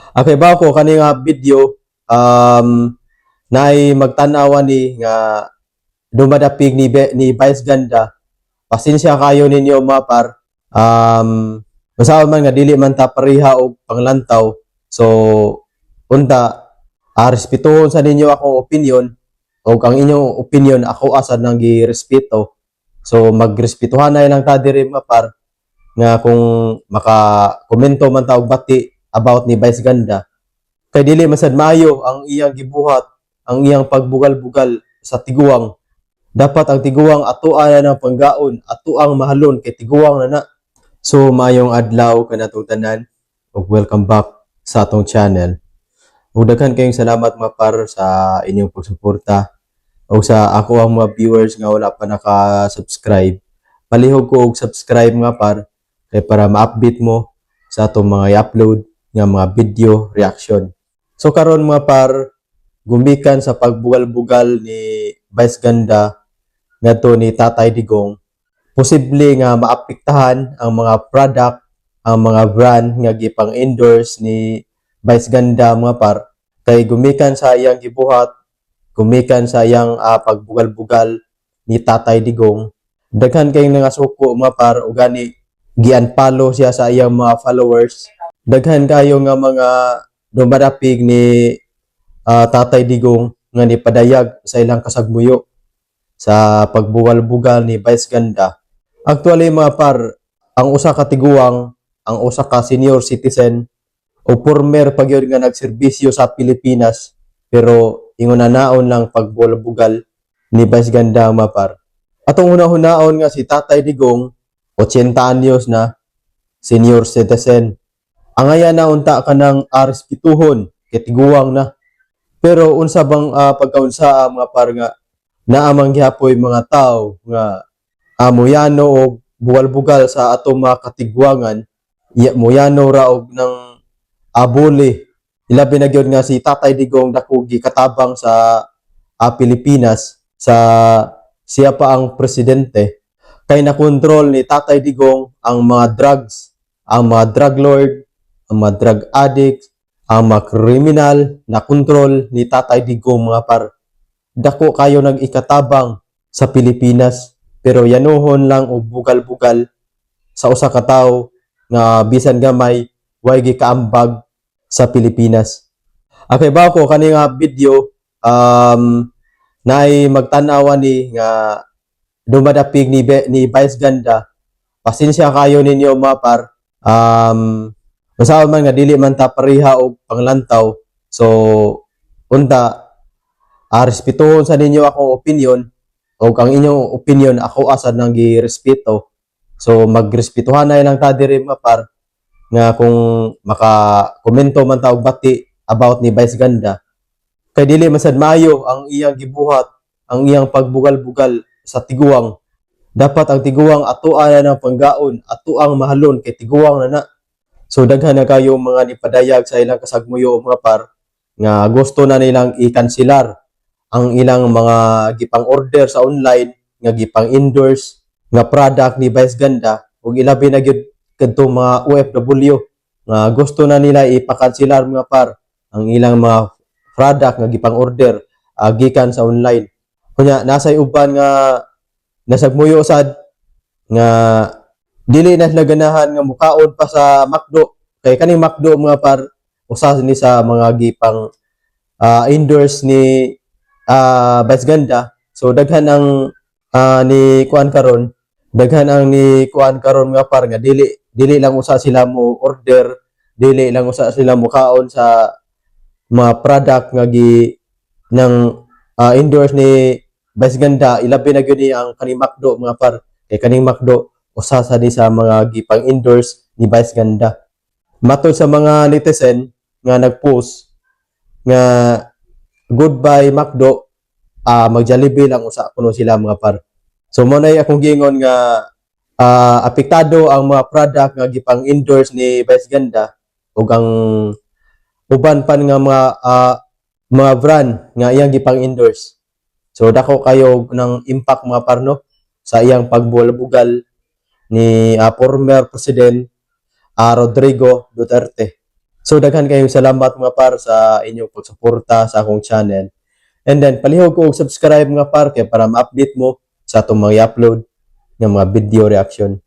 Okay ba ko kani nga video naay magtan-awa ni nga dumadapig ni Vice Ganda. Pasensya kayo ninyo, mga par. Basta man nga dili man ta pareha og panglantaw. So unta respetuhon sa ninyo akong opinion o ang inyong opinion ako asa nang girespeto. So magrespetuhan na lang ta diri, mga par, nga kung maka-komento man ta og bati about ni Vice Ganda kay dili man sad maayo ang iyang gibuhat, ang iyang pagbugal-bugal sa tiguang. Dapat ang tiguang atoa na ng panggaon, ato ang mahalon kay tiguang na na. So maayong adlaw kanatong tanan ug welcome back sa atong channel. Ug daghan kayong salamat, mga par, sa inyong pagsuporta o sa ako ang mga viewers nga wala pa naka-subscribe. Palihog ko og subscribe, mga par, kay para ma-update mo sa atong mga i-upload nga mga video reaction. So karon, mga par, gumikan sa pagbugal-bugal ni Vice Ganda ngadto ni Tatay Digong, posible nga maapektahan ang mga product, ang mga brand nga gipang-endorse ni Vice Ganda, mga par, kay gumikan sa iyang gibuhat, gumikan sa iyang pagbugal-bugal ni Tatay Digong, daghan kayong nangasuko, mga par, ug gani gi-unfollow siya sa iyang mga followers. Daghan kayo nga mga dumadapig ni Tatay Digong nga nipadayag sa ilang kasagmuyo sa pagbugal-bugal ni Vice Ganda. Actually, mga par, ang usa ka tiguang, ang usa ka senior citizen o former pa gyud nga nagserbisyo sa Pilipinas, pero ingon naon lang pagbugal-bugal ni Vice Ganda, mga par. Atong una-hunaon nga si Tatay Digong, 80 anyos na, senior citizen. Angaya na unta ka ng respetuhon kay tiguang na. Pero unsa bang pagkaunsa, mga par, nga naamang gihapoy mga tao nga muyano og bugal-bugal sa atong mga katigwangan, ya, muyano ra og ng abuli, ilabi na gyud nga si Tatay Digong dako gikatabang sa Pilipinas sa siya pa ang presidente, kay na-control ni Tatay Digong ang mga drugs, ang mga drug lord, ang mga drug addicts, ang mga kriminal, na kontrol ni Tatay Digong, mga par. Dako kayo nag-ikatabang sa Pilipinas, pero yanuhon lang og bugal-bugal sa usa ka tawo nga bisan gamay way gikaambag sa Pilipinas. Okay ba ko kani nga video naay magtan-awa ni nga dumadapig ni Vice Ganda. Pasensya kayo ninyo, mga par. Basta man nga dili man ta pareha og panglantaw. So unta respetuhon sa ninyo akong opinion o ang inyong opinion ako asa nang girespeto. So magrespetuhan na lang ta diri, mga par, nga kung maka-komento man ta og bati about ni Vice Ganda kay dili man sad maayo ang iyang gibuhat, ang iyang pagbugal-bugal sa tiguang. Dapat ang tiguang atoa na ng panggaon, ato ang mahalon kay tiguang na na. So daghan na kayo mga nipadayag sa ilang kasagmuyo, mga par, nga gusto na nilang i-kanselar ang ilang mga gipang-order sa online nga gipang-endorse nga product ni Vice Ganda, ug ilabi na gyud kadtong mga OFW nga gusto na nila ipakanselar, mga par, ang ilang mga product nga gipang-order gikan sa online. Kunya nasay uban nga nasagmuyo sad nga dili na sila ganahan nga mukaon pa sa McDo kay kaning McDo, mga par, usa ni sa mga gipang endorse ni Vice Ganda. So daghan ang ni kuan karon, daghan ang ni kuan karon, mga par, nga dili dili lang usa sila mo order, dili lang usa sila mukaon sa mga product nga gi ng endorse ni Vice Ganda. Ilabi na gyud ni ang kaning McDo, mga par, kay kaning McDo usa sa di sa mga gipang endorse ni Vice Ganda. Matod sa mga netizen nga nagpost nga "Goodbye McDo," mag-Jollibee lang usa kuno sila, mga par. So mo na akong giingon nga apektado ang mga product nga gipang endorse ni Vice Ganda ug ang uban pa nga mga brand nga iyang gipang endorse. So dako kayo ng impact, mga parno, sa iyang pagbugal-bugal ni former President Rodrigo Duterte. So daghan kayong salamat, mga par, sa inyong pagsuporta sa akong channel. And then palihog ko og subscribe, mga par, kay para ma-update mo sa atong mga i-upload nga mga video reaction.